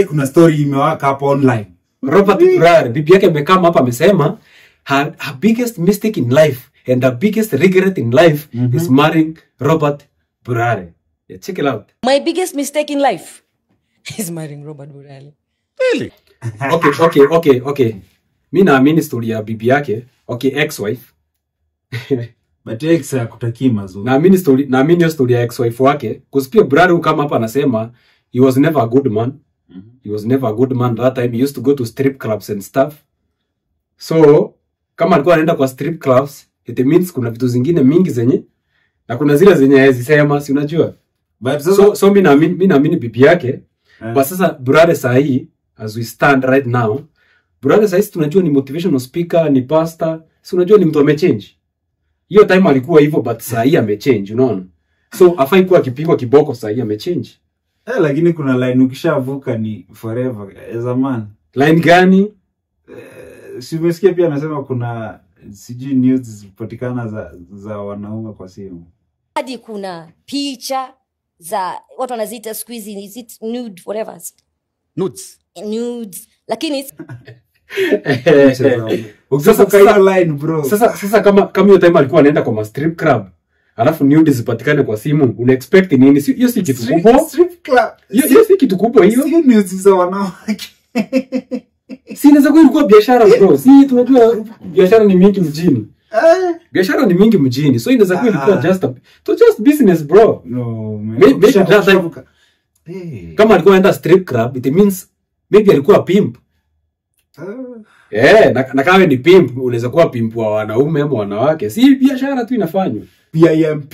Kuna story imewaka hapo online. Robert Burale, bibi yake amekaa hapa amesema her biggest mistake in life and her biggest regret in life is marrying Robert Burale. Yeah, check it out. My biggest mistake in life is marrying Robert Burale. Really? Okay. Mi naamini story ya bibi yake, okay, ex-wife. But ex hakutakii mazuri. Naamini hiyo story ya ex-wife wake. Because pia Burale kama hapa anasema he was never a good man. He was never a good man that time. He used to go to strip clubs and stuff. So, kama alikuwa anaenda kwa strip clubs, it means kuna vitu zingine mingi zenye na kuna zile zenye hawezi sema, si unajua? But sasa So mimi naamini bibi yake. But sasa Burale sahi, as we stand right now, Burale sahi tunajua ni motivational speaker, ni pastor, si unajua ni mtu amechange. Hiyo time alikuwa hivyo, but sahi amechange, unaona? So afai kuwa akipigwa kiboko, sahi amechange. Lakini kuna line ukishavuka ni forever as a man. Line gani? Si umesikia pia anasema kuna sijui news zilipatikana za wanaume kwa simu. Hadi kuna picha za watu wanaziita siku hizi, is it nude, whatever. Nudes. Nudes. Lakini Ukivuka hiyo line bro. Sasa kama hiyo time alikuwa anaenda kwa strip club, alafu nudes zipatikane kwa simu, una expect nini? Hiyo si kitu kubwa. Strip club. Hiyo si kitu kubwa hiyo. Sio nudes za wanawake. Si inaweza kuwa ilikuwa biashara bro. Si tunajua biashara ni mingi mjini. Biashara ni mingi mjini. So inaweza kuwa ilikuwa just business bro. No, man. Maybe that time, kama alikuwa anaenda strip club, it means maybe alikuwa pimp. Na kama ni pimp, unaweza kuwa pimp wa wanaume ama wanawake. Si biashara tu inafanywa. PIMP.